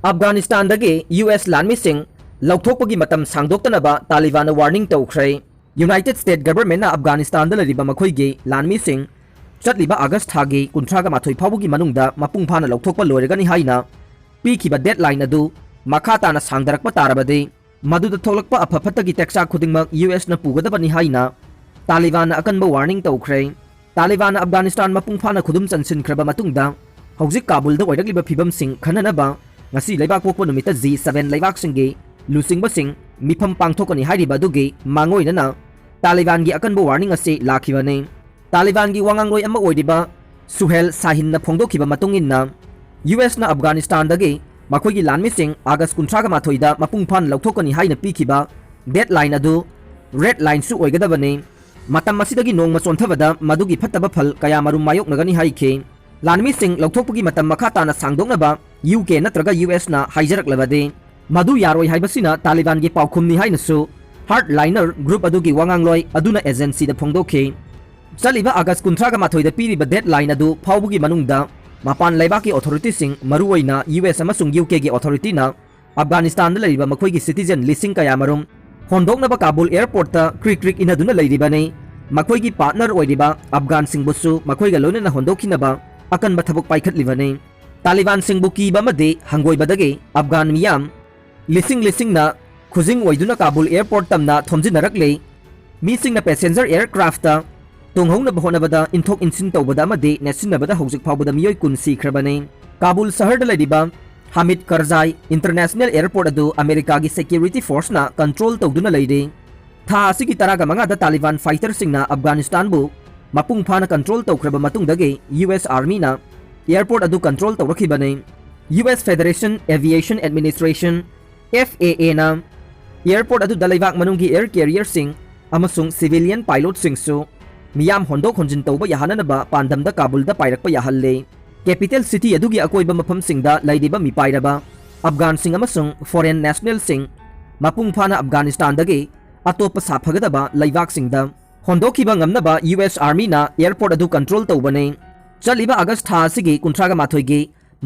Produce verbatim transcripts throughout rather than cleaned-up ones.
ꯑꯐꯒꯥꯅꯤꯁꯇꯥꯟꯗꯒꯤ U S ꯂꯥꯟꯃꯤꯁꯤꯡ ꯂꯧꯊꯣꯛꯄꯒꯤ ꯃꯇꯝ ꯁꯥꯡꯗꯣꯛꯇꯅꯕ ꯇꯥꯂꯤꯕꯥꯟꯅ warning ꯇꯧꯈ꯭ꯔꯦ꯫ ꯌꯨꯅꯥꯏꯇꯦꯗ ꯁ꯭ꯇꯦꯠ ꯒꯚꯔꯟꯃꯦꯟꯠꯅ ꯑꯐꯒꯥꯅꯤꯁꯇꯥꯟꯗ ꯂꯩꯔꯤꯕ ꯃꯈꯣꯏꯒꯤ ꯂꯥꯟꯃꯤꯁꯤꯡ ꯆꯠꯂꯤꯕ ꯑꯥꯒꯁ ꯊꯥꯒꯤ ꯀꯨꯟꯊ꯭ꯔꯥꯒ ꯃꯥꯊꯣꯏ ꯐꯥꯎꯕꯒꯤ ꯃꯅꯨꯡꯗ ꯃꯄꯨꯡ ꯐꯥꯅ ꯂꯧꯊꯣꯛꯄ ꯂꯣꯏꯔꯒꯅꯤ ꯍꯥꯏꯅ ꯄꯤꯈꯤꯕ ꯗꯦꯗꯂꯥꯏꯟ ꯑꯗꯨ ꯃꯈꯥ ꯇꯥꯅ ꯁꯥꯡꯗꯔꯛꯄ ꯇꯥꯔꯕꯗꯤ, ꯃꯗꯨꯗ ꯊꯣꯛꯂꯛꯄ ꯑꯐ ꯐꯠꯇꯒꯤ ꯇꯦꯛꯆꯥꯛ ꯈꯨꯗꯤꯡꯃꯛ ꯌꯨ ꯑꯦꯁꯅ ꯄꯨꯒꯗꯕꯅꯤ ꯍꯥꯏꯅ ꯇꯥꯂꯤꯕꯥꯟꯅ ꯑꯀꯟꯕ ꯋꯥꯔꯅꯤꯡ ꯇꯧꯈ꯭ꯔꯦ꯫ ꯇꯥꯂꯤꯕꯥꯟꯅ ꯑꯐꯒꯥꯅꯤꯁꯇꯥꯟ ꯃꯄꯨꯡ ꯐꯥꯅ ꯈꯨꯗꯨꯝ ꯆꯟꯁꯤꯟꯈ꯭ꯔꯕ ꯃꯇꯨꯡꯗ, ꯍꯧꯖꯤꯛ ꯀꯥꯕꯨꯜꯗ ꯑꯣꯏꯔꯛꯂꯤꯕ ꯐꯤꯕꯝꯁꯤꯡ ꯈꯟꯅꯅꯕ ꯉꯁꯤ ꯂꯩꯕꯥꯛꯄꯣꯛꯄ ꯅꯨꯃꯤꯠꯇ ꯖꯤ ꯁꯚꯦꯟ ꯂꯩꯕꯥꯛꯁꯤꯡꯒꯤ ꯂꯨꯆꯤꯡꯕꯁꯤꯡ ꯃꯤꯐꯝ ꯄꯥꯡꯊꯣꯛꯀꯅꯤ ꯍꯥꯏꯔꯤꯕ ꯑꯗꯨꯒꯤ ꯃꯥꯡꯑꯣꯏꯅꯅ ꯇꯥꯂꯤꯕꯥꯟꯒꯤ ꯑꯀꯟꯕ ꯋꯥꯔꯅꯤꯡ ꯑꯁꯤ ꯂꯥꯛꯈꯤꯕꯅꯤ꯫ ꯇꯥꯂꯤꯕꯥꯟꯒꯤ ꯋꯥꯉꯥꯡꯂꯣꯏ ꯑꯃ ꯑꯣꯏꯔꯤꯕ ꯁꯨꯍꯦꯜ ꯁꯥꯍꯤꯟꯅ ꯐꯣꯡꯗꯣꯛꯈꯤꯕ ꯃꯇꯨꯡ ꯏꯟꯅ, ꯌꯨ ꯑꯦꯁꯅ ꯑꯐꯒꯥꯅꯤꯁꯇꯥꯟꯗꯒꯤ ꯃꯈꯣꯏꯒꯤ ꯂꯥꯟꯃꯤꯁꯤꯡ ꯑꯥꯒꯁ ꯀꯨꯟꯊ꯭ꯔꯥꯒ ꯃꯥꯊꯣꯏꯗ ꯃꯄꯨꯡ ꯐꯥꯅ ꯂꯧꯊꯣꯛꯀꯅꯤ ꯍꯥꯏꯅ ꯄꯤꯈꯤꯕ ꯗꯦꯗꯂꯥꯏꯟ ꯑꯗꯨ ꯔꯦꯗ ꯂꯥꯏꯟꯁꯨ ꯑꯣꯏꯒꯗꯕꯅꯤ꯫ ꯃꯇꯝ ꯑꯁꯤꯗꯒꯤ ꯅꯣꯡꯃ ꯆꯣꯟꯊꯕꯗ ꯃꯗꯨꯒꯤ ꯐꯠꯇꯕ ꯐꯜ ꯀꯌꯥꯃꯔꯨꯝ ꯃꯥꯌꯣꯛꯅꯒꯅꯤ ꯍꯥꯏꯈꯤ꯫ ꯂꯥꯟꯃꯤꯁꯤꯡ ꯂꯧꯊꯣꯛꯄꯒꯤ ꯃꯇꯝ ꯃꯈꯥ ꯇꯥꯅ ꯁꯥꯡꯗꯣꯛꯅꯕ ꯌꯨ ꯀꯦ ꯅꯠꯇ꯭ꯔꯒ ꯌꯨ ꯑꯦꯁꯅ ꯍꯥꯏꯖꯔꯛꯂꯕꯗꯤ, ꯃꯗꯨ ꯌꯥꯔꯣꯏ ꯍꯥꯏꯕꯁꯤꯅ ꯇꯥꯂꯤꯕꯥꯟꯒꯤ ꯄꯥꯎꯈꯨꯝꯅꯤ ꯍꯥꯏꯅꯁꯨ ꯍꯥꯔꯗ ꯂꯥꯏꯅꯔ ꯒ꯭ꯔꯨꯞ ꯑꯗꯨꯒꯤ ꯋꯥꯉꯥꯡꯂꯣꯏ ꯑꯗꯨꯅ ꯑꯦꯖꯦꯟꯁꯤꯗ ꯐꯣꯡꯗꯣꯛꯈꯤ꯫ ꯆꯠꯂꯤꯕ ꯑꯥꯒꯁ ꯀꯨꯟꯊ꯭ꯔꯥꯒ ꯃꯥꯊꯣꯏꯗ ꯄꯤꯔꯤꯕ ꯗꯦꯗꯂꯥꯏꯟ ꯑꯗꯨ ꯐꯥꯎꯕꯒꯤ ꯃꯅꯨꯡꯗ ꯃꯄꯥꯟ ꯂꯩꯕꯥꯛꯀꯤ ꯑꯣꯊꯣꯔꯤꯇꯤꯁꯤꯡ, ꯃꯔꯨꯑꯣꯏꯅ ꯌꯨ ꯑꯦꯁ ꯑꯃꯁꯨꯡ ꯌꯨ ꯀꯦꯒꯤ ꯑꯣꯊꯣꯔꯤꯇꯤꯅ ꯑꯐꯒꯥꯅꯤꯁꯇꯥꯟꯗ ꯂꯩꯔꯤꯕ ꯃꯈꯣꯏꯒꯤ ꯁꯤꯇꯤꯖꯦꯟ ꯂꯤꯁꯤꯡ ꯀꯌꯥꯃꯔꯨꯝ ꯍꯣꯟꯗꯣꯛꯅꯕ ꯀꯥꯕꯨꯜ ꯑꯦꯌꯔꯄꯣꯔꯠꯇ ꯀ꯭ꯔꯤꯛ ꯀ꯭ꯔꯤꯛ ꯏꯟꯅꯗꯨꯅ ꯂꯩꯔꯤꯕꯅꯤ꯫ ꯃꯈꯣꯏꯒꯤ ꯄꯥꯔꯠꯅꯔ ꯑꯣꯏꯔꯤꯕ ꯑꯐꯒꯥꯟꯁꯤꯡꯕꯨꯁꯨ ꯃꯈꯣꯏꯒ ꯂꯣꯏꯅꯅ ꯍꯣꯟꯗꯣꯛꯈꯤꯅꯕ ꯑꯀꯟꯕ ꯊꯕꯛ ꯄꯥꯏꯈꯠꯂꯤꯕꯅꯤ꯫ ꯇꯥꯂꯤꯕꯥꯟꯁꯤꯡꯕꯨ ꯀꯤꯕ ꯑꯃꯗꯤ ꯍꯪꯒꯣꯏꯕꯗꯒꯤ ꯑꯐꯒꯥꯟ ꯃꯤꯌꯥꯝ ꯂꯤꯁꯤꯡ ꯂꯤꯁꯤꯡꯅ ꯈꯨꯖꯤꯡ ꯑꯣꯏꯗꯨꯅ ꯀꯥꯕꯨꯜ ꯑꯦꯌꯔꯄꯣꯔꯠ ꯇꯝꯅ ꯊꯣꯝꯖꯤꯟꯅꯔꯛꯂꯤ꯫ ꯃꯤꯁꯤꯡꯅ ꯄꯦꯁꯦꯟꯖꯔ ꯑꯦꯌꯔꯀ꯭ꯔꯥꯐꯇ ꯇꯣꯡꯍꯧꯅꯕ ꯍꯣꯠꯅꯕꯗ ꯏꯟꯊꯣꯛ ꯏꯟꯁꯤꯟ ꯇꯧꯕꯗ ꯑꯃꯗꯤ ꯅꯦꯠꯁꯤꯟꯅꯕꯗ ꯍꯧꯖꯤꯛ ꯐꯥꯎꯕꯗ ꯃꯤꯑꯣꯏ ꯀꯨꯟ ꯁꯤꯈ꯭ꯔꯕꯅꯤ꯫ ꯀꯥꯕꯨꯜ ꯁꯍꯔꯗ ꯂꯩꯔꯤꯕ ꯍꯥꯃꯤꯗ ꯀꯔꯖꯥꯏ ꯏꯟꯇꯔꯅꯦꯁꯅꯦꯜ ꯑꯦꯌꯔꯄꯣꯔꯠ ꯑꯗꯨ ꯑꯃꯦꯔꯤꯀꯥꯒꯤ ꯁꯦꯀ꯭ꯌꯨꯔꯤꯇꯤ ꯐꯣꯔꯁꯅ ꯀꯟꯇ꯭ꯔꯣꯜ ꯇꯧꯗꯨꯅ ꯂꯩꯔꯤ꯫ ꯊꯥ ꯑꯁꯤꯒꯤ ꯇꯔꯥꯒ ꯃꯉꯥꯗ ꯇꯥꯂꯤꯕꯥꯟ ꯐꯥꯏꯇꯔꯁꯤꯡꯅ ꯑꯐꯒꯥꯅꯤꯁꯇꯥꯟꯕꯨ ꯃꯄꯨꯡ ꯐꯥꯅ ꯀꯟꯇ꯭ꯔꯣꯜ ꯇꯧꯈ꯭ꯔꯕ ꯃꯇꯨꯡꯗꯒꯤ ꯌꯨ ꯑꯦꯁ ꯑꯥꯔꯃꯤꯅ ꯑꯦꯌꯔꯄꯣꯔꯠ ꯑꯗꯨ ꯀꯟꯇ꯭ꯔꯣꯜ ꯇꯧꯔꯛꯈꯤꯕꯅꯤ꯫ U S federation aviation administration, F A ꯑꯦꯅ, ꯑꯦꯌꯔꯄꯣꯔꯠ ꯑꯗꯨꯗ ꯂꯩꯕꯥꯛ ꯃꯅꯨꯡꯒꯤ ꯑꯦꯌꯔ ꯀꯦꯔꯤꯌꯔꯁꯤꯡ ꯑꯃꯁꯨꯡ ꯁꯤꯚꯤꯂꯤꯌꯟ ꯄꯥꯏꯂꯣꯠꯁꯤꯡꯁꯨ ꯃꯤꯌꯥꯝ ꯍꯣꯟꯗꯣꯛ ꯍꯣꯟꯖꯤꯟ ꯇꯧꯕ ꯌꯥꯍꯟꯅꯅꯕ ꯄꯥꯟꯗꯝꯗ ꯀꯥꯕꯨꯜꯗ ꯄꯥꯏꯔꯛꯄ ꯌꯥꯍꯜꯂꯦ꯫ ꯀꯦꯄꯤꯇꯦꯜ ꯁꯤꯇꯤ ꯑꯗꯨꯒꯤ ꯑꯀꯣꯏꯕ ꯃꯐꯝꯁꯤꯡꯗ ꯂꯩꯔꯤꯕ ꯃꯤꯄꯥꯏꯔꯕ ꯑꯐꯒꯥꯟꯁꯤꯡ ꯑꯃꯁꯨꯡ ꯐꯣꯔꯦꯟ ꯅꯦꯁꯅꯦꯜꯁꯤꯡ ꯃꯄꯨꯡ ꯐꯥꯅ ꯑꯐꯒꯥꯅꯤꯁꯇꯥꯟꯗꯒꯤ ꯑꯇꯣꯞꯄ ꯁꯥꯐꯒꯗꯕ ꯂꯩꯕꯥꯛꯁꯤꯡꯗ ꯍꯣꯟꯗꯣꯛꯈꯤꯕ ꯉꯝꯅꯕ ꯌꯨ ꯑꯦꯁ ꯑꯥꯔꯃꯤꯅ ꯑꯦꯌꯔꯄꯣꯔꯠ ꯑꯗꯨ ꯀꯟꯇ꯭ꯔꯣꯜ ꯇꯧꯕꯅꯤ꯫ ꯆꯠꯂꯤꯕ ꯑꯥꯒꯁ ꯊꯥ ꯑꯁꯤꯒꯤ ꯀꯨꯟꯊ꯭ꯔꯥꯒ ꯃꯥꯊꯣꯏꯒꯤ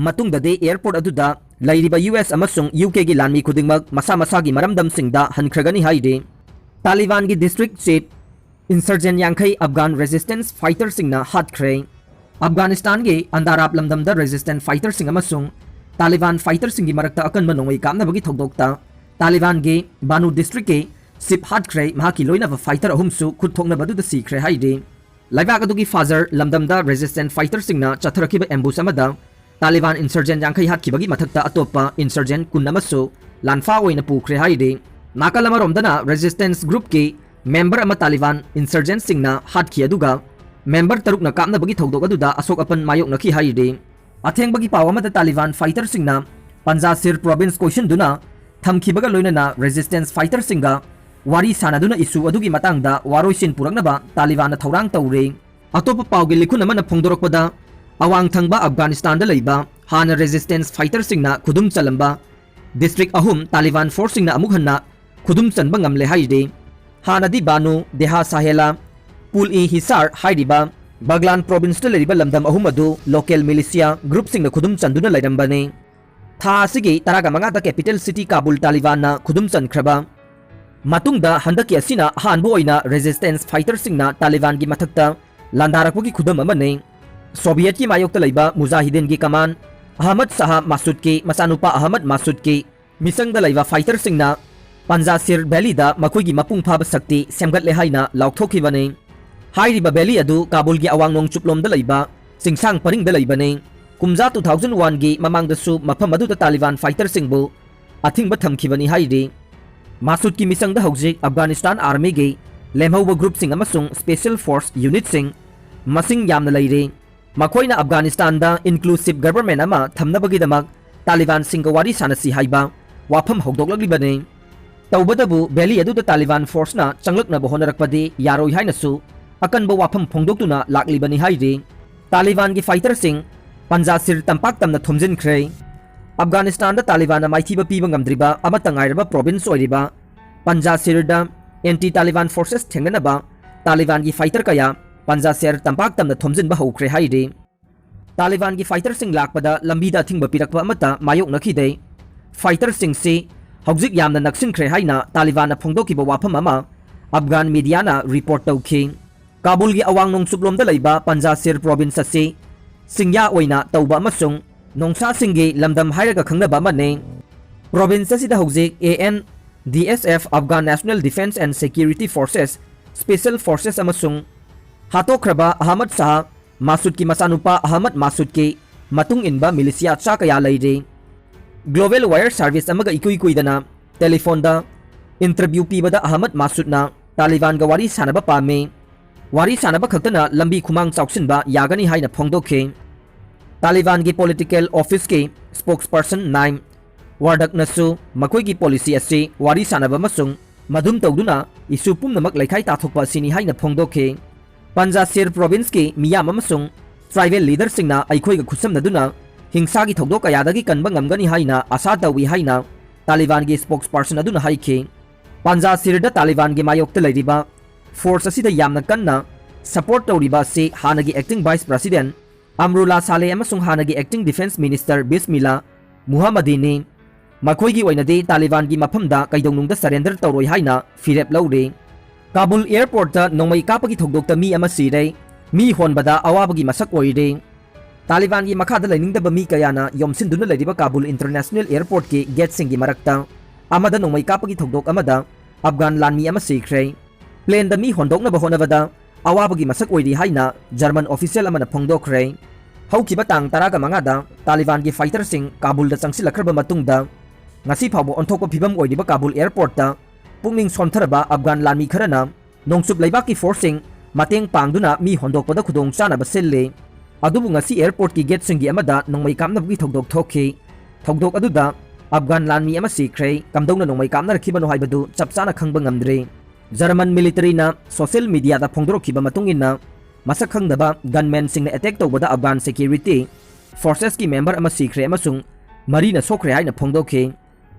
ꯃꯇꯨꯡꯗꯗꯤ ꯑꯦꯌꯔꯄꯣꯔꯠ ꯑꯗꯨꯗ ꯂꯩꯔꯤꯕ ꯌꯨ ꯑꯦꯁ ꯑꯃꯁꯨꯡ ꯌꯨ ꯀꯦꯒꯤ ꯂꯥꯟꯃꯤ ꯈꯨꯗꯤꯡꯃꯛ ꯃꯁꯥ ꯃꯁꯥꯒꯤ ꯃꯔꯝꯗꯝꯁꯤꯡꯗ ꯍꯟꯈ꯭ꯔꯒꯅꯤ ꯍꯥꯏꯔꯤ꯫ ꯇꯥꯂꯤꯕꯥꯟꯒꯤ district chief, insurgent ꯌꯥꯡꯈꯩ Afghan resistance fighterꯁꯤꯡꯅ ꯍꯥꯠꯈ꯭ꯔꯦ꯫ ꯑꯐꯒꯥꯅꯤꯁꯇꯥꯟꯒꯤ ꯑꯟꯗꯥꯔꯥꯕ ꯂꯝꯗꯝꯗ resistance fighterꯁꯤꯡ ꯑꯃꯁꯨꯡ ꯇꯥꯂꯤꯕꯥꯟ fighterꯁꯤꯡꯒꯤ ꯃꯔꯛꯇ ꯑꯀꯟꯕ ꯅꯣꯡꯃꯩ ꯀꯥꯞꯅꯕꯒꯤ ꯊꯧꯗꯣꯛꯇ ꯇꯥꯂꯤꯕꯥꯟꯒꯤ ꯕꯥꯅꯨ districtꯀꯤ chief ꯍꯥꯠꯈ꯭ꯔꯦ, ꯃꯍꯥꯛꯀꯤ ꯂꯣꯏꯅꯕ fighter ꯑꯍꯨꯝꯁꯨ ꯈꯨꯠ ꯊꯣꯛꯅꯕꯗꯨꯗ ꯁꯤꯈ꯭ꯔꯦ ꯍꯥꯏꯔꯤ꯫ ꯂꯩꯕꯥꯛ ꯑꯗꯨꯒꯤ ꯐꯥꯖꯔ ꯂꯝꯗꯝꯗ resistance fighterꯁꯤꯡꯅ ꯆꯠꯊꯔꯛꯈꯤꯕ ambush ꯑꯃꯗ ꯇꯥꯂꯤꯕꯥꯟ insurgent ꯌꯥꯡꯈꯩ ꯍꯥꯠꯈꯤꯕꯒꯤ ꯃꯊꯛꯇ ꯑꯇꯣꯞꯄ insurgent ꯀꯨꯟ ꯑꯃꯁꯨ ꯂꯥꯟꯐꯥ ꯑꯣꯏꯅ ꯄꯨꯈ꯭ꯔꯦ ꯍꯥꯏꯔꯤ꯫ ꯅꯥꯀꯜ ꯑꯃꯔꯣꯝꯗꯅ resistance groupꯀꯤ member ꯑꯃ ꯇꯥꯂꯤꯕꯥꯟ insurgentꯁꯤꯡꯅ ꯍꯥꯠꯈꯤ, ꯑꯗꯨꯒ member ꯇꯔꯨꯛꯅ ꯀꯥꯞꯅꯕꯒꯤ ꯊꯧꯗꯣꯛ ꯑꯗꯨꯗ ꯑꯁꯣꯛ ꯑꯄꯟ ꯃꯥꯌꯣꯛꯅꯈꯤ ꯍꯥꯏꯔꯤ꯫ ꯑꯊꯦꯡꯕꯒꯤ ꯄꯥꯎ ꯑꯃꯗ ꯇꯥꯂꯤꯕꯥꯟ fighterꯁꯤꯡꯅ ꯄꯟꯖꯥꯁꯤꯔ province ꯀꯣꯏꯁꯤꯟꯗꯨꯅ ꯊꯝꯈꯤꯕꯒ ꯂꯣꯏꯅꯅ resistance fighterꯁꯤꯡꯒ ꯋꯥꯔꯤ ꯁꯥꯅꯗꯨꯅ issue ꯑꯗꯨꯒꯤ ꯃꯇꯥꯡꯗ ꯋꯥꯔꯣꯏꯁꯤꯟ ꯄꯨꯔꯛꯅꯕ ꯇꯥꯂꯤꯕꯥꯟꯅ ꯊꯧꯔꯥꯡ ꯇꯧꯔꯤ꯫ ꯑꯇꯣꯞꯄ ꯄꯥꯎꯒꯤ ꯂꯤꯈꯨꯟ ꯑꯃꯅ ꯐꯣꯡꯗꯣꯔꯛꯄꯗ, ꯑꯋꯥꯡ ꯊꯪꯕ ꯑꯐꯒꯥꯅꯤꯁꯇꯥꯟꯗ ꯂꯩꯕ ꯍꯥꯟꯅ resistance fighterꯁꯤꯡꯅ ꯈꯨꯗꯨꯝ ꯆꯜꯂꯝꯕ district ꯑꯍꯨꯝ ꯇꯥꯂꯤꯕꯥꯟ forceꯁꯤꯡꯅ ꯑꯃꯨꯛ ꯍꯟꯅ ꯈꯨꯗꯨꯝ ꯆꯟꯕ ꯉꯝꯂꯦ ꯍꯥꯏꯔꯤ꯫ ꯍꯥꯟꯅꯗꯤ ꯕꯥꯅꯨ, ꯗꯦꯍꯥ ꯁꯥꯍꯦꯂꯥ, ꯄꯨꯜ ꯏ ꯍꯤꯁꯥꯔ ꯍꯥꯏꯔꯤꯕ ꯕꯒ꯭ꯂꯥꯟ provinceꯇ ꯂꯩꯔꯤꯕ ꯂꯝꯗꯝ ꯑꯍꯨꯝ ꯑꯗꯨ local militia groupꯁꯤꯡꯅ ꯈꯨꯗꯨꯝ ꯆꯟꯗꯨꯅ ꯂꯩꯔꯝꯕꯅꯤ꯫ ꯊꯥ ꯑꯁꯤꯒꯤ ꯇꯔꯥꯒ ꯃꯉꯥꯗ capital city ꯀꯥꯕꯨꯜ ꯇꯥꯂꯤꯕꯥꯟꯅ ꯈꯨꯗꯨꯝ ꯆꯟꯈ꯭ꯔꯕ ꯃꯇꯨꯡꯗ, ꯍꯟꯗꯛꯀꯤ ꯑꯁꯤꯅ ꯑꯍꯥꯟꯕ ꯑꯣꯏꯅ resistance fighterꯁꯤꯡꯅ ꯇꯥꯂꯤꯕꯥꯟꯒꯤ ꯃꯊꯛꯇ ꯂꯥꯟꯗꯥꯔꯛꯄꯒꯤ ꯈꯨꯗꯝ ꯑꯃꯅꯤ꯫ Sovietꯀꯤ ꯃꯥꯌꯣꯛꯇ ꯂꯩꯕ ꯃꯨꯖꯥꯍꯤꯗꯤꯟꯒꯤ command ꯑꯍꯃꯗ ꯁꯥꯍ ꯃꯥꯁꯨꯗꯀꯤ ꯃꯆꯥꯅꯨꯄꯥ ꯑꯍꯃꯗ ꯃꯥꯁꯨꯗꯀꯤ ꯃꯤꯆꯪꯗ ꯂꯩꯕ fighterꯁꯤꯡꯅ ꯄꯟꯖꯥꯁꯤꯔ valleyꯗ ꯃꯈꯣꯏꯒꯤ ꯃꯄꯨꯡ ꯐꯥꯕ ꯁꯛꯇꯤ ꯁꯦꯝꯒꯠꯂꯦ ꯍꯥꯏꯅ ꯂꯥꯎꯊꯣꯛꯈꯤꯕꯅꯤ꯫ ꯍꯥꯏꯔꯤꯕ valley ꯑꯗꯨ ꯀꯥꯕꯨꯜꯒꯤ ꯑꯋꯥꯡ ꯅꯣꯡꯆꯨꯞꯂꯣꯝꯗ ꯂꯩꯕ ꯆꯤꯡꯁꯥꯡ ꯄꯔꯤꯡꯗ ꯂꯩꯕꯅꯤ꯫ ꯀꯨꯝꯖꯥ two thousand oneꯒꯤ ꯃꯃꯥꯡꯗꯁꯨ ꯃꯐꯝ ꯑꯗꯨꯗ ꯇꯥꯂꯤꯕꯥꯟ fighterꯁꯤꯡꯕꯨ ꯑꯊꯤꯡꯕ ꯊꯝꯈꯤꯕꯅꯤ ꯍꯥꯏꯔꯤ꯫ ꯃꯥꯁꯨꯗꯀꯤ ꯃꯤꯆꯪꯗ ꯍꯧꯖꯤꯛ ꯑꯐꯒꯥꯅꯤꯁꯇꯥꯟ armyꯒꯤ ꯂꯦꯝꯍꯧꯕ groupꯁꯤꯡ ꯑꯃꯁꯨꯡ special force unitꯁꯤꯡ ꯃꯁꯤꯡ ꯌꯥꯝꯅ ꯂꯩꯔꯤ꯫ ꯃꯈꯣꯏꯅ ꯑꯐꯒꯥꯅꯤꯁꯇꯥꯟꯗ inclusive government ꯑꯃ ꯊꯝꯅꯕꯒꯤꯗꯃꯛ ꯇꯥꯂꯤꯕꯥꯟꯁꯤꯡꯒ ꯋꯥꯔꯤ ꯁꯥꯅꯁꯤ ꯍꯥꯏꯕ ꯋꯥꯐꯝ ꯍꯧꯗꯣꯛꯂꯛꯂꯤꯕꯅꯤ꯫ ꯇꯧꯕꯇꯕꯨ valley ꯑꯗꯨꯗ ꯇꯥꯂꯤꯕꯥꯟ forceꯅ ꯆꯪꯂꯛꯅꯕ ꯍꯣꯠꯅꯔꯛꯄꯗꯤ ꯌꯥꯔꯣꯏ ꯍꯥꯏꯅꯁꯨ ꯑꯀꯟꯕ ꯋꯥꯐꯝ ꯐꯣꯡꯗꯣꯛꯇꯨꯅ ꯂꯥꯛꯂꯤꯕꯅꯤ ꯍꯥꯏꯔꯤ꯫ ꯇꯥꯂꯤꯕꯥꯟꯒꯤ fighterꯁꯤꯡ ꯄꯟꯖꯥꯁꯤꯔ ꯇꯝꯄꯥꯛ ꯇꯝꯅ ꯊꯣꯝꯖꯤꯟꯈ꯭ꯔꯦ꯫ ꯑꯐꯒꯥꯅꯤꯁꯇꯥꯟꯗ ꯇꯥꯂꯤꯕꯥꯟꯅ ꯃꯥꯏꯊꯤꯕ ꯄꯤꯕ ꯉꯝꯗ꯭ꯔꯤꯕ ꯑꯃꯠꯇ ꯉꯥꯏꯔꯕ province ꯑꯣꯏꯔꯤꯕ ꯄꯟꯖꯥꯁꯤꯔꯗ anti Taliban forces ꯊꯦꯡꯅꯅꯕ ꯇꯥꯂꯤꯕꯥꯟꯒꯤ fighter ꯀꯌꯥ ꯄꯟꯖꯥꯁꯤꯔ ꯇꯝꯄꯥꯛ ꯇꯝꯅ ꯊꯣꯝꯖꯤꯟꯕ ꯍꯧꯈ꯭ꯔꯦ ꯍꯥꯏꯔꯤ꯫ ꯇꯥꯂꯤꯕꯥꯟꯒꯤ ꯐꯥꯏꯇꯔꯁꯤꯡ ꯂꯥꯛꯄꯗ ꯂꯝꯕꯤꯗ ꯑꯊꯤꯡꯕ ꯄꯤꯔꯛꯄ ꯑꯃꯠꯇ ꯃꯥꯌꯣꯛꯅꯈꯤꯗꯦ꯫ ꯐꯥꯏꯇꯔꯁꯤꯡꯁꯤ ꯍꯧꯖꯤꯛ ꯌꯥꯝꯅ ꯅꯛꯁꯤꯟꯈ꯭ꯔꯦ ꯍꯥꯏꯅ ꯇꯥꯂꯤꯕꯥꯟꯅ ꯐꯣꯡꯗꯣꯛꯈꯤꯕ ꯋꯥꯐꯝ ꯑꯃ ꯑꯐꯒꯥꯟ ꯃꯤꯗꯤꯌꯥꯅ ꯔꯤꯄꯣꯔꯠ ꯇꯧꯈꯤ꯫ ꯀꯥꯕꯨꯜꯒꯤ ꯑꯋꯥꯡ ꯅꯣꯡꯆꯨꯞꯂꯣꯝꯗ ꯂꯩꯕ ꯄꯟꯖꯥꯁꯤꯔ ꯄ꯭ꯔꯣꯚꯤꯟꯁ ꯑꯁꯤ ꯆꯤꯡꯌꯥ ꯑꯣꯏꯅ ꯇꯧꯕ ꯑꯃꯁꯨꯡ ꯅꯣꯡꯁꯥꯁꯤꯡꯒꯤ ꯂꯝꯗꯝ ꯍꯥꯏꯔꯒ ꯈꯪꯅꯕ ꯑꯃꯅꯤ꯫ ꯄ꯭ꯔꯣꯚꯤꯟꯁ ꯑꯁꯤꯗ ꯍꯧꯖꯤꯛ A N D S F, Afghan National Defense and Security Forces, Special Forces ꯑꯃꯁꯨꯡ ꯍꯥꯠꯇꯣꯛꯈ꯭ꯔꯕ ꯑꯍꯃꯗ ꯁꯥꯍ ꯃꯥꯁꯨꯗꯀꯤ ꯃꯆꯥꯅꯨꯄꯥ ꯑꯍꯃꯗ ꯃꯥꯁꯨꯗꯀꯤ ꯃꯇꯨꯡ ꯏꯟꯕ ꯃꯤꯂꯤꯁꯤꯌꯥ ꯆꯥ ꯀꯌꯥ ꯂꯩꯔꯤ꯫ ꯒ꯭ꯂꯣꯕꯦꯜ ꯋꯥꯌꯔ ꯁꯥꯔꯚꯤꯁ ꯑꯃꯒ ꯏꯀꯨꯏ ꯀꯨꯏꯗꯅ ꯇꯦꯂꯤꯐꯣꯟꯗ ꯏꯟꯇꯔꯚ꯭ꯌꯨ ꯄꯤꯕꯗ ꯑꯍꯃꯗ ꯃꯥꯁꯨꯗꯅ ꯇꯥꯂꯤꯕꯥꯟꯒ ꯋꯥꯔꯤ ꯁꯥꯟꯅꯕ ꯄꯥꯝꯃꯤ꯫ ꯋꯥꯔꯤ ꯁꯥꯟꯅꯕ ꯈꯛꯇꯅ ꯂꯝꯕꯤ ꯈꯨꯃꯥꯡ ꯆꯥꯎꯁꯤꯟꯕ ꯌꯥꯒꯅꯤ ꯍꯥꯏꯅ ꯐꯣꯡꯗꯣꯛꯈꯤ꯫ ꯇꯥꯂꯤꯕꯥꯟꯒꯤ ꯄꯣꯂꯤꯇꯤꯀꯦꯜ ꯑꯣꯐꯤꯁꯀꯤ ꯁ꯭ꯄꯣꯛꯁꯄꯔꯁꯟ ꯅꯥꯏꯝ ꯋꯥꯔꯗꯛꯅꯁꯨ ꯃꯈꯣꯏꯒꯤ ꯄꯣꯂꯤꯁꯤ ꯑꯁꯤ ꯋꯥꯔꯤ ꯁꯥꯟꯅꯕ ꯑꯃꯁꯨꯡ ꯃꯗꯨꯝ ꯇꯧꯗꯨꯅ ꯏꯁꯨ ꯄꯨꯝꯅꯃꯛ ꯂꯩꯈꯥꯏ ꯇꯥꯊꯣꯛꯄ ꯑꯁꯤꯅꯤ ꯍꯥꯏꯅ ꯐꯣꯡꯗꯣꯛꯈꯤ꯫ ꯄꯟꯖꯥꯁꯤꯔ ꯄ꯭ꯔꯣꯚꯤꯟꯁꯀꯤ ꯃꯤꯌꯥꯝ ꯑꯃꯁꯨꯡ ꯇ꯭ꯔꯥꯏꯕꯦꯜ ꯂꯤꯗꯔꯁꯤꯡꯅ ꯑꯩꯈꯣꯏꯒ ꯈꯨꯠꯁꯝꯅꯗꯨꯅ ꯍꯤꯡꯁꯥꯒꯤ ꯊꯧꯗꯣꯛ ꯀꯌꯥꯗꯒꯤ ꯀꯟꯕ ꯉꯝꯒꯅꯤ ꯍꯥꯏꯅ ꯑꯥꯁꯥ ꯇꯧꯏ ꯍꯥꯏꯅ ꯇꯥꯂꯤꯕꯥꯟꯒꯤ ꯁ꯭ꯄꯣꯛꯁꯄꯔꯁꯟ ꯑꯗꯨꯅ ꯍꯥꯏꯈꯤ꯫ ꯄꯟꯖꯥꯁꯤꯔꯗ ꯇꯥꯂꯤꯕꯥꯟꯒꯤ ꯃꯥꯌꯣꯛꯇ ꯂꯩꯔꯤꯕ ꯐꯣꯔꯁ ꯑꯁꯤꯗ ꯌꯥꯝꯅ ꯀꯟꯅ ꯁꯄꯣꯔꯠ ꯇꯧꯔꯤꯕ ꯑꯁꯤ ꯍꯥꯟꯅꯒꯤ ꯑꯦꯛꯇꯤꯡ ꯚꯥꯏꯁ ꯄ꯭ꯔꯁꯤꯗꯦꯟ ꯑꯝꯔꯨꯂꯥ ꯁꯥꯂꯦ ꯑꯃꯁꯨꯡ ꯍꯥꯟꯅꯒꯤ ꯑꯦꯛꯇꯤꯡ ꯗꯤꯐꯦꯟꯁ ꯃꯤꯅꯤꯁꯇꯔ ꯕꯤꯁꯃꯤꯂꯥ ꯃꯨꯍꯝꯃꯗꯤꯅꯤ꯫ ꯃꯈꯣꯏꯒꯤ ꯑꯣꯏꯅꯗꯤ ꯇꯥꯂꯤꯕꯥꯟꯒꯤ ꯃꯐꯝꯗ ꯀꯩꯗꯧꯅꯨꯡꯗ ꯁꯔꯦꯟꯗꯔ ꯇꯧꯔꯣꯏ ꯍꯥꯏꯅ ꯐꯤꯔꯦꯞ ꯂꯧꯔꯤ꯫ ꯀꯥꯕꯨꯜ ꯑꯦꯌꯔꯄꯣꯔꯠꯇ ꯅꯣꯡꯃꯩ ꯀꯥꯞꯄꯒꯤ ꯊꯧꯗꯣꯛꯇ ꯃꯤ ꯑꯃ ꯁꯤꯔꯦ, ꯃꯤ ꯍꯣꯟꯕꯗ ꯑꯋꯥꯕꯒꯤ ꯃꯁꯛ ꯑꯣꯏꯔꯦ꯫ ꯇꯥꯂꯤꯕꯥꯟꯒꯤ ꯃꯈꯥꯗ ꯂꯩꯅꯤꯡꯗꯕ ꯃꯤ ꯀꯌꯥꯅ ꯌꯣꯝꯁꯤꯟꯗꯨꯅ ꯂꯩꯔꯤꯕ ꯀꯥꯕꯨꯜ ꯏꯟꯇꯔꯅꯦꯁꯅꯦꯜ ꯑꯦꯌꯔꯄꯣꯔꯠꯀꯤ ꯒꯦꯠꯁꯤꯡꯒꯤ ꯃꯔꯛꯇ ꯑꯃꯗ ꯅꯣꯡꯃꯩ ꯀꯥꯞꯄꯒꯤ ꯊꯧꯗꯣꯛ ꯑꯃꯗ ꯑꯐꯒꯥꯟ ꯂꯥꯟꯃꯤ ꯑꯃ ꯁꯤꯈ꯭ꯔꯦ꯫ ꯄ꯭ꯂꯦꯟꯗ ꯃꯤ ꯍꯣꯟꯗꯣꯛꯅꯕ ꯍꯣꯠꯅꯕꯗ ꯑꯋꯥꯕꯒꯤ ꯃꯁꯛ ꯑꯣꯏꯔꯤ ꯍꯥꯏꯅ ꯖꯔꯃꯟ ꯑꯣꯐꯤꯁꯤꯌꯦꯜ ꯑꯃꯅ ꯐꯣꯡꯗꯣꯛꯈ꯭ꯔꯦ꯫ ꯍꯧꯈꯤꯕ ꯇꯥꯡ ꯇꯔꯥꯒ ꯃꯉꯥꯗ ꯇꯥꯂꯤꯕꯥꯟꯒꯤ ꯐꯥꯏꯇꯔꯁꯤꯡ ꯀꯥꯕꯨꯜꯗ ꯆꯪꯁꯤꯜꯂꯛꯈ꯭ꯔꯕ ꯃꯇꯨꯡꯗ ꯉꯁꯤ ꯐꯥꯎꯕ ꯑꯣꯟꯊꯣꯛꯄ ꯐꯤꯕꯝ ꯑꯣꯏꯔꯤꯕ ꯀꯥꯕꯨꯜ ꯑꯦꯌꯔꯄꯣꯔꯠꯇ ꯄꯨꯛꯅꯤꯡ ꯁꯣꯟꯊꯔꯕ ꯑꯐꯒꯥꯟ ꯂꯥꯟꯃꯤ ꯈꯔꯅ ꯅꯣꯡꯆꯨꯞ ꯂꯩꯕꯥꯛꯀꯤ ꯐꯣꯔꯁꯁꯤꯡ ꯃꯇꯦꯡ ꯄꯥꯡꯗꯨꯅ ꯃꯤ ꯍꯣꯟꯗꯣꯛꯄꯗ ꯈꯨꯗꯣꯡꯆꯥꯅꯕ ꯁꯤꯜꯂꯤ꯫ ꯑꯗꯨꯕꯨ ꯉꯁꯤ ꯑꯦꯌꯔꯄꯣꯔꯠꯀꯤ ꯒꯦꯠꯁꯤꯡꯒꯤ ꯑꯃꯗ ꯅꯣꯡꯃꯩ ꯀꯥꯞꯅꯕꯒꯤ ꯊꯧꯗꯣꯛ ꯊꯣꯛꯈꯤ꯫ ꯊꯧꯗꯣꯛ ꯑꯗꯨꯗ ꯑꯐꯒꯥꯟ ꯂꯥꯟꯃꯤ ꯑꯃ ꯁꯤꯈ꯭ꯔꯦ꯫ ꯀꯝꯗꯧꯅ ꯅꯣꯡꯃꯩ ꯀꯥꯞꯅꯔꯛꯈꯤꯕꯅꯣ ꯍꯥꯏꯕꯗꯨ ꯆꯞ ꯆꯥꯅ ꯈꯪꯕ ꯉꯝꯗ꯭ꯔꯤ꯫ ꯖꯔꯃꯟ ꯃꯤꯂꯤꯇꯔꯤꯅ ꯁꯣꯁꯤꯌꯦꯜ ꯃꯤꯗꯤꯌꯥꯗ ꯐꯣꯡꯗꯣꯔꯛꯈꯤꯕ ꯃꯇꯨꯡ ꯏꯟꯅ, ꯃꯁꯛ ꯈꯪꯗꯕ ꯒꯟꯃꯦꯟꯁꯤꯡꯅ ꯑꯦꯇꯦꯛ ꯇꯧꯕꯗ ꯑꯐꯒꯥꯟ ꯁꯦꯀ꯭ꯌꯨꯔꯤꯇꯤ ꯐꯣꯔꯁꯦꯁꯀꯤ ꯃꯦꯝꯕꯔ ꯑꯃ ꯁꯤꯈ꯭ꯔꯦ ꯑꯃꯁꯨꯡ ꯃꯔꯤꯅ ꯁꯣꯛꯈ꯭ꯔꯦ ꯍꯥꯏꯅ ꯐꯣꯡꯗꯣꯛꯈꯤ꯫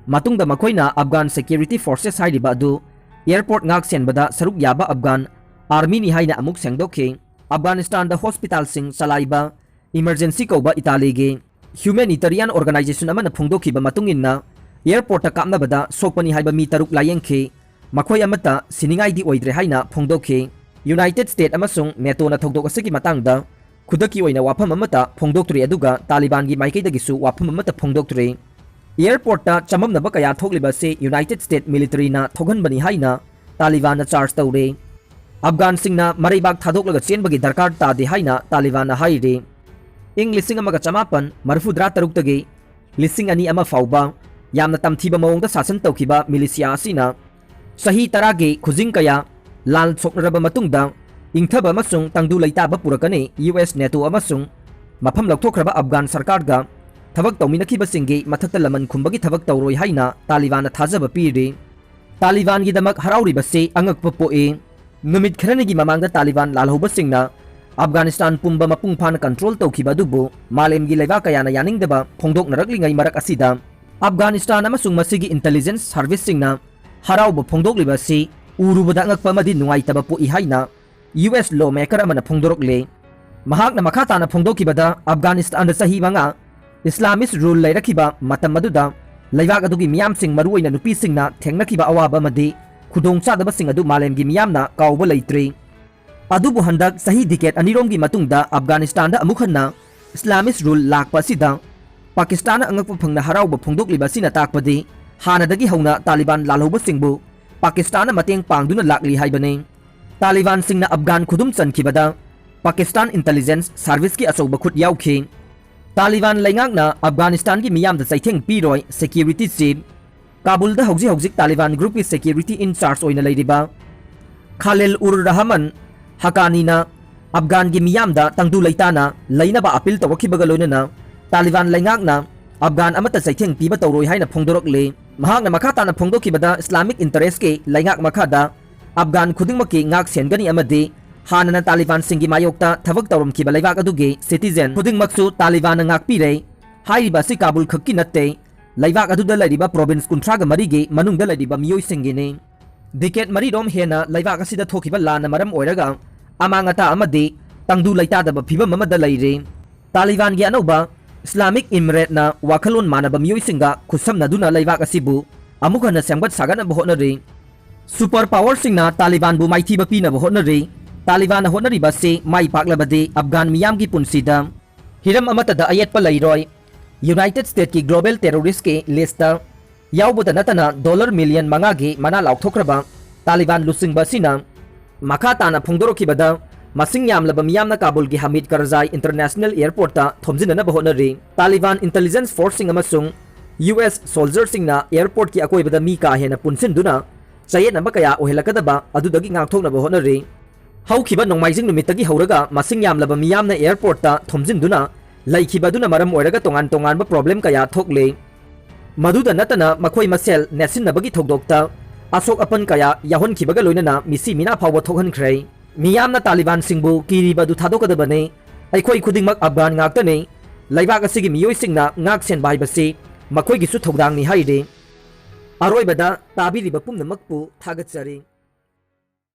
ꯃꯇꯨꯡꯗ ꯃꯈꯣꯏꯅ ꯑꯐꯒꯥꯟ ꯁꯦꯀ꯭ꯌꯨꯔꯤꯇꯤ ꯐꯣꯔꯁꯦꯁ ꯍꯥꯏꯔꯤꯕ ꯑꯗꯨ ꯑꯦꯌꯔꯄꯣꯔꯠ ꯉꯥꯛ ꯁꯦꯟꯕꯗ ꯁꯔꯨꯛ ꯌꯥꯕ ꯑꯐꯒꯥꯟ ꯑꯥꯔꯃꯤꯅꯤ ꯍꯥꯏꯅ ꯑꯃꯨꯛ ꯁꯦꯡꯗꯣꯛꯈꯤ꯫ ꯑꯐꯒꯥꯅꯤꯁꯇꯥꯟꯗ ꯍꯣꯁꯄꯤꯇꯥꯜꯁꯤꯡ ꯆꯂꯥꯏꯕ Emergency ꯀꯧꯕ ꯏꯇꯥꯂꯤꯒꯤ humanitarian organization ꯑꯃꯅ ꯐꯣꯡꯗꯣꯛꯈꯤꯕ ꯃꯇꯨꯡ ꯏꯟꯅ, airportꯇ ꯀꯥꯞꯅꯕꯗ ꯁꯣꯛꯄꯅꯤ ꯍꯥꯏꯕ ꯃꯤ ꯇꯔꯨꯛ ꯂꯥꯌꯦꯡꯈꯤ꯫ ꯃꯈꯣꯏ ꯑꯃꯠꯇ ꯁꯤꯅꯤꯡꯉꯥꯏꯗꯤ ꯑꯣꯏꯗ꯭ꯔꯦ ꯍꯥꯏꯅ ꯐꯣꯡꯗꯣꯛꯈꯤ꯫ United States ꯑꯃꯁꯨꯡ NATOꯅ ꯊꯧꯗꯣꯛ ꯑꯁꯤꯒꯤ ꯃꯇꯥꯡꯗ ꯈꯨꯗꯛꯀꯤ ꯑꯣꯏꯅ ꯋꯥꯐꯝ ꯑꯃꯠꯇ ꯐꯣꯡꯗꯣꯛꯇ꯭ꯔꯤ, ꯑꯗꯨꯒ ꯇꯥꯂꯤꯕꯥꯟꯒꯤ ꯃꯥꯏꯀꯩꯗꯒꯤꯁꯨ ꯋꯥꯐꯝ ꯑꯃꯠꯇ ꯐꯣꯡꯗꯣꯛꯇ꯭ꯔꯤ꯫ Airportꯇ ꯆꯃꯝꯅꯕ ꯀꯌꯥ ꯊꯣꯛꯂꯤꯕ ꯑꯁꯤ United States militaryꯅ ꯊꯣꯛꯍꯟꯕꯅꯤ ꯍꯥꯏꯅ ꯇꯥꯂꯤꯕꯥꯟꯅ charge ꯇꯧꯔꯤ꯫ ꯑꯐꯒꯥꯟꯁꯤꯡꯅ ꯃꯔꯩꯕꯥꯛ ꯊꯥꯗꯣꯛꯂꯒ ꯆꯦꯟꯕꯒꯤ ꯗꯔꯀꯥꯔ ꯇꯥꯗꯦ ꯍꯥꯏꯅ ꯇꯥꯂꯤꯕꯥꯟꯅ ꯍꯥꯏꯔꯤ꯫ ꯏꯪ ꯂꯤꯁꯤꯡ ꯑꯃꯒ ꯆꯃꯥꯄꯟ ꯃꯔꯤꯐꯨꯇꯔꯥ ꯇꯔꯨꯛꯇꯒꯤ ꯂꯤꯁꯤꯡ ꯑꯅꯤ ꯑꯃ ꯐꯥꯎꯕ ꯌꯥꯝꯅ ꯇꯝꯊꯤꯕ ꯃꯑꯣꯡꯗ ꯁꯥꯁꯟ ꯇꯧꯈꯤꯕ militia ꯑꯁꯤꯅ ꯆꯍꯤ ꯇꯔꯥꯒꯤ ꯈꯨꯖꯤꯡ ꯀꯌꯥ ꯂꯥꯟ ꯁꯣꯛꯅꯔꯕ ꯃꯇꯨꯡꯗ ꯏꯪꯊꯕ ꯑꯃꯁꯨꯡ ꯇꯪꯗꯨ ꯂꯩꯇꯥꯕ ꯄꯨꯔꯛꯀꯅꯤ꯫ ꯌꯨ ꯑꯦꯁ, ꯅꯦꯇꯣ ꯑꯃꯁꯨꯡ ꯃꯐꯝ ꯂꯧꯊꯣꯛꯈ꯭ꯔꯕ ꯑꯐꯒꯥꯟ ꯁꯔꯀꯥꯔꯒ ꯊꯕꯛ ꯇꯧꯃꯤꯟꯅꯈꯤꯕꯁꯤꯡꯒꯤ ꯃꯊꯛꯇ ꯂꯃꯟ ꯈꯨꯝꯕꯒꯤ ꯊꯕꯛ ꯇꯧꯔꯣꯏ ꯍꯥꯏꯅ ꯇꯥꯂꯤꯕꯥꯟꯅ ꯊꯥꯖꯕ ꯄꯤꯔꯤ꯫ ꯇꯥꯂꯤꯕꯥꯟꯒꯤꯗꯃꯛ ꯍꯔꯥꯎꯔꯤꯕꯁꯤ ꯑꯉꯛꯄ ꯄꯣꯛꯏ꯫ ꯅꯨꯃꯤꯠ ꯈꯔꯅꯤꯒꯤ ꯃꯃꯥꯡꯗ ꯇꯥꯂꯤꯕꯥꯟ ꯂꯥꯜꯍꯧꯕꯁꯤꯡꯅ ꯑꯐꯒꯥꯅꯤꯁꯇꯥꯟ ꯄꯨꯝꯕ ꯃꯄꯨꯡ ꯐꯥꯅ control ꯇꯧꯈꯤꯕ ꯑꯗꯨꯕꯨ ꯃꯥꯂꯦꯝꯒꯤ ꯂꯩꯕꯥꯛ ꯀꯌꯥꯅ ꯌꯥꯅꯤꯡꯗꯕ ꯐꯣꯡꯗꯣꯛꯅꯔꯛꯂꯤꯉꯩ ꯃꯔꯛ ꯑꯁꯤꯗ, ꯑꯐꯒꯥꯅꯤꯁꯇꯥꯟ ꯑꯃꯁꯨꯡ ꯃꯁꯤꯒꯤ intelligence serviceꯁꯤꯡꯅ ꯍꯔꯥꯎꯕ ꯐꯣꯡꯗꯣꯛꯂꯤꯕ ꯑꯁꯤ ꯎꯔꯨꯕꯗ ꯑꯉꯛꯄ ꯑꯃꯗꯤ ꯅꯨꯡꯉꯥꯏꯇꯕ ꯄꯣꯛꯏ ꯍꯥꯏꯅ ꯌꯨ ꯑꯦꯁ lawmaker ꯑꯃꯅ ꯐꯣꯡꯗꯣꯔꯛꯂꯦ꯫ ꯃꯍꯥꯛꯅ ꯃꯈꯥ ꯇꯥꯅ ꯐꯣꯡꯗꯣꯛꯈꯤꯕꯗ, ꯑꯐꯒꯥꯅꯤꯁꯇꯥꯟꯗ ꯆꯍꯤ ꯃꯉꯥ Islamist rule ꯂꯩꯔꯛꯈꯤꯕ ꯃꯇꯝ ꯑꯗꯨꯗ ꯂꯩꯕꯥꯛ ꯑꯗꯨꯒꯤ ꯃꯤꯌꯥꯝꯁꯤꯡ, ꯃꯔꯨꯑꯣꯏꯅ ꯅꯨꯄꯤꯁꯤꯡꯅ ꯊꯦꯡꯅꯈꯤꯕ ꯑꯋꯥꯕ ꯑꯃꯗꯤ ꯈꯨꯗꯣꯡꯆꯥꯗꯕꯁꯤꯡ ꯑꯗꯨ ꯃꯥꯂꯦꯝꯒꯤ ꯃꯤꯌꯥꯝꯅ ꯀꯥꯎꯕ ꯂꯩꯇ꯭ꯔꯤ꯫ ꯑꯗꯨꯕꯨ ꯍꯟꯗꯛ ꯆꯍꯤ decade ꯑꯅꯤꯔꯣꯝꯒꯤ ꯃꯇꯨꯡꯗ ꯑꯐꯒꯥꯅꯤꯁꯇꯥꯟꯗ ꯑꯃꯨꯛ ꯍꯟꯅ Islamist rule ꯂꯥꯛꯄ ꯑꯁꯤꯗ ꯄꯥꯀꯤꯁꯇꯥꯟꯅ ꯑꯉꯛꯄ ꯐꯪꯅ ꯍꯔꯥꯎꯕ ꯐꯣꯡꯗꯣꯛꯂꯤꯕ ꯑꯁꯤꯅ ꯇꯥꯛꯄꯗꯤ ꯍꯥꯟꯅꯗꯒꯤ ꯍꯧꯅ ꯇꯥꯂꯤꯕꯥꯟ ꯂꯥꯜꯍꯧꯕꯁꯤꯡꯕꯨ ꯄꯥꯀꯤꯁꯇꯥꯟꯅ ꯃꯇꯦꯡ ꯄꯥꯡꯗꯨꯅ ꯂꯥꯛꯂꯤ ꯍꯥꯏꯕꯅꯤ꯫ ꯇꯥꯂꯤꯕꯥꯟꯁꯤꯡꯅ ꯑꯐꯒꯥꯟ ꯈꯨꯗꯨꯝ ꯆꯟꯈꯤꯕꯗ ꯄꯥꯀꯤꯁꯇꯥꯟ intelligence serviceꯀꯤ ꯑꯆꯧꯕ ꯈꯨꯠ ꯌꯥꯎꯈꯤ꯫ ꯇꯥꯂꯤꯕꯥꯟ ꯂꯩꯉꯥꯛꯅ ꯑꯐꯒꯥꯅꯤꯁꯇꯥꯟꯒꯤ ꯃꯤꯌꯥꯝꯗ ꯆꯩꯊꯦꯡ ꯄꯤꯔꯣꯏ꯫ Security chief, ꯀꯥꯕꯨꯜꯗ ꯍꯧꯖꯤꯛ ꯍꯧꯖꯤꯛ ꯇꯥꯂꯤꯕꯥꯟ groupꯀꯤ security in charge ꯑꯣꯏꯅ ꯂꯩꯔꯤꯕ ꯈꯥꯂꯤꯜ ꯎꯔ ꯔꯍꯃꯟ ꯍꯀꯥꯅꯤꯅ ꯑꯐꯒꯥꯟꯒꯤ ꯃꯤꯌꯥꯝꯗ ꯇꯪꯗꯨ ꯂꯩꯇꯥꯅ ꯂꯩꯅꯕ appeal ꯇꯧꯔꯛꯈꯤꯕꯒ ꯂꯣꯏꯅꯅ ꯇꯥꯂꯤꯕꯥꯟ ꯂꯩꯉꯥꯛꯅ ꯑꯐꯒꯥꯟ ꯑꯃꯠꯇ ꯆꯩꯊꯦꯡ ꯄꯤꯕ ꯇꯧꯔꯣꯏ ꯍꯥꯏꯅ ꯐꯣꯡꯗꯣꯔꯛꯂꯤ꯫ ꯃꯍꯥꯛꯅ ꯃꯈꯥ ꯇꯥꯅ ꯐꯣꯡꯗꯣꯛꯈꯤꯕꯗ, Islamic interestꯀꯤ ꯂꯩꯉꯥꯛ ꯃꯈꯥꯗ ꯑꯐꯒꯥꯟ ꯈꯨꯗꯤꯡꯃꯛꯀꯤ ꯉꯥꯛ ꯁꯦꯟꯒꯅꯤ ꯑꯃꯗꯤ ꯍꯥꯟꯅꯅ ꯇꯥꯂꯤꯕꯥꯟꯁꯤꯡꯒꯤ ꯃꯥꯌꯣꯛꯇ ꯊꯕꯛ ꯇꯧꯔꯝꯈꯤꯕ ꯂꯩꯕꯥꯛ ꯑꯗꯨꯒꯤ citizen ꯈꯨꯗꯤꯡꯃꯛꯁꯨ ꯇꯥꯂꯤꯕꯥꯟꯅ ꯉꯥꯛꯄꯤꯔꯦ꯫ ꯍꯥꯏꯔꯤꯕ ꯑꯁꯤ ꯀꯥꯕꯨꯜ ꯈꯛꯀꯤ ꯅꯠꯇꯦ, ꯂꯩꯕꯥꯛ ꯑꯗꯨꯗ ꯂꯩꯔꯤꯕ province ꯀꯨꯟꯊ꯭ꯔꯥꯒ ꯃꯔꯤꯒꯤ ꯃꯅꯨꯡꯗ ꯂꯩꯔꯤꯕ ꯃꯤꯑꯣꯏꯁꯤꯡꯒꯤꯅꯤ꯫ Decade ꯃꯔꯤꯔꯣꯝ ꯍꯦꯟꯅ ꯂꯩꯕꯥꯛ ꯑꯁꯤꯗ ꯊꯣꯛꯈꯤꯕ ꯂꯥꯟꯅ ꯃꯔꯝ ꯑꯣꯏꯔꯒ ꯑꯃꯥꯡ ꯑꯇꯥ ꯑꯃꯗꯤ ꯇꯪꯗꯨ ꯂꯩꯇꯥꯗꯕ ꯐꯤꯕꯝ ꯑꯃꯗ ꯂꯩꯔꯤ꯫ ꯇꯥꯂꯤꯕꯥꯟꯒꯤ ꯑꯅꯧꯕ ꯏꯁꯂꯥꯃꯤꯛ ꯏꯃꯤꯔꯦꯠꯅ ꯋꯥꯈꯜꯂꯣꯟ ꯃꯥꯟꯅꯕ ꯃꯤꯑꯣꯏꯁꯤꯡꯒ ꯈꯨꯠꯁꯝꯅꯗꯨꯅ ꯂꯩꯕꯥꯛ ꯑꯁꯤꯕꯨ ꯑꯃꯨꯛ ꯍꯟꯅ ꯁꯦꯝꯒꯠ ꯁꯥꯒꯠꯅꯕ ꯍꯣꯠꯅꯔꯤ꯫ ꯁꯨꯄꯔ ꯄꯥꯋꯔꯁꯤꯡꯅ ꯇꯥꯂꯤꯕꯥꯟꯕꯨ ꯃꯥꯏꯊꯤꯕ ꯄꯤꯅꯕ ꯍꯣꯠꯅꯔꯤ꯫ ꯇꯥꯂꯤꯕꯥꯟꯅ ꯍꯣꯠꯅꯔꯤꯕ ꯑꯁꯤ ꯃꯥꯏ ꯄꯥꯛꯂꯕꯗꯤ ꯑꯐꯒꯥꯟ ꯃꯤꯌꯥꯝꯒꯤ ꯄꯨꯟꯁꯤꯗ ꯍꯤꯔꯝ ꯑꯃꯠꯇꯗ ꯑꯌꯦꯠꯄ ꯂꯩꯔꯣꯏ꯫ ꯌꯨꯅꯥꯏꯇꯦꯗ ꯁ꯭ꯇꯦꯠꯀꯤ ꯒ꯭ꯂꯣꯕꯦꯜ ꯇꯦꯔꯣꯔꯤꯁ꯭ꯠꯀꯤ ꯂꯤꯁ꯭ꯠꯇ ꯌꯥꯎꯕꯗ ꯅꯠꯇꯅ ꯗꯣꯂꯔ ꯃꯤꯂꯤꯌꯟ ꯃꯉꯥꯒꯤ ꯃꯅꯥ ꯂꯥꯎꯊꯣꯛꯈ꯭ꯔꯕ ꯇꯥꯂꯤꯕꯥꯟ ꯂꯨꯆꯤꯡꯕ ꯑꯁꯤꯅ ꯃꯈꯥ ꯇꯥꯅ ꯐꯣꯡꯗꯣꯔꯛꯈꯤꯕꯗ, ꯃꯁꯤꯡ ꯌꯥꯝꯂꯕ ꯃꯤꯌꯥꯝꯅ ꯀꯥꯕꯨꯜꯒꯤ ꯍꯃꯤꯗ ꯀꯔꯖꯥꯏ ꯏꯟꯇꯔꯅꯦꯁꯅꯦꯜ ꯑꯦꯌꯔꯄꯣꯔꯠꯇ ꯊꯣꯝꯖꯤꯟꯅꯅꯕ ꯍꯣꯠꯅꯔꯤ꯫ ꯇꯥꯂꯤꯕꯥꯟ ꯏꯟꯇꯦꯂꯤꯖꯦꯟꯁ ꯐꯣꯔꯁꯁꯤꯡ ꯑꯃꯁꯨꯡ ꯌꯨ ꯑꯦꯁ ꯁꯣꯜꯖꯔꯁꯤꯡꯅ ꯑꯦꯌꯔꯄꯣꯔꯠꯀꯤ ꯑꯀꯣꯏꯕꯗ ꯃꯤ ꯀꯥ ꯍꯦꯟꯅ ꯄꯨꯟꯁꯤꯟꯗꯨꯅ ꯆꯌꯦꯠꯅꯕ ꯀꯌꯥ ꯑꯣꯏꯍꯜꯂꯛꯀꯗꯕ ꯑꯗꯨꯗꯒꯤ ꯉꯥꯛꯊꯣꯛꯅꯕ ꯍꯣꯠꯅꯔꯤ꯫ ꯍꯧꯈꯤꯕ ꯅꯣꯡꯃꯥꯏꯖꯤꯡ ꯅꯨꯃꯤꯠꯇꯒꯤ ꯍꯧꯔꯒ ꯃꯁꯤꯡ ꯌꯥꯝꯂꯕ ꯃꯤꯌꯥꯝꯅ ꯑꯦꯌꯔꯄꯣꯔꯠꯇ ꯊꯣꯝꯖꯤꯟꯗꯨꯅ ꯂꯩꯈꯤꯕ ꯑꯗꯨꯅ ꯃꯔꯝ ꯑꯣꯏꯔꯒ ꯇꯣꯉꯥꯟ ꯇꯣꯉꯥꯟꯕ ꯄ꯭ꯔꯣꯕ꯭ꯂꯦꯝ ꯀꯌꯥ ꯊꯣꯛꯂꯦ꯫ ꯃꯗꯨꯗ ꯅꯠꯇꯅ ꯃꯈꯣꯏ ꯃꯁꯦꯜ ꯅꯦꯠꯁꯤꯟꯅꯕꯒꯤ ꯊꯧꯗꯣꯛꯇ ꯑꯁꯣꯛ ꯑꯄꯟ ꯀꯌꯥ ꯌꯥꯎꯍꯟꯈꯤꯕꯒ ꯂꯣꯏꯅꯅ ꯃꯤꯁꯤ ꯃꯤꯅꯥ ꯐꯥꯎꯕ ꯊꯣꯛꯍꯟꯈ꯭ꯔꯦ꯫ ꯃꯤꯌꯥꯝꯅ ꯇꯥꯂꯤꯕꯥꯟꯁꯤꯡꯕꯨ ꯀꯤꯔꯤꯕ ꯑꯗꯨ ꯊꯥꯗꯣꯛꯀꯗꯕꯅꯤ꯫ ꯑꯩꯈꯣꯏ ꯈꯨꯗꯤꯡꯃꯛ ꯑꯐꯒꯥꯟ ꯉꯥꯛꯇꯅꯤ꯫ ꯂꯩꯕꯥꯛ ꯑꯁꯤꯒꯤ ꯃꯤꯑꯣꯏꯁꯤꯡꯅ ꯉꯥꯛ ꯁꯦꯟꯕ ꯍꯥꯏꯕꯁꯤ ꯃꯈꯣꯏꯒꯤꯁꯨ ꯊꯧꯗꯥꯡꯅꯤ ꯍꯥꯏꯔꯤ꯫ ꯑꯔꯣꯏꯕꯗ ꯇꯥꯕꯤꯔꯤꯕ ꯄꯨꯝꯅꯃꯛꯄꯨ ꯊꯥꯒꯠꯆꯔꯤ꯫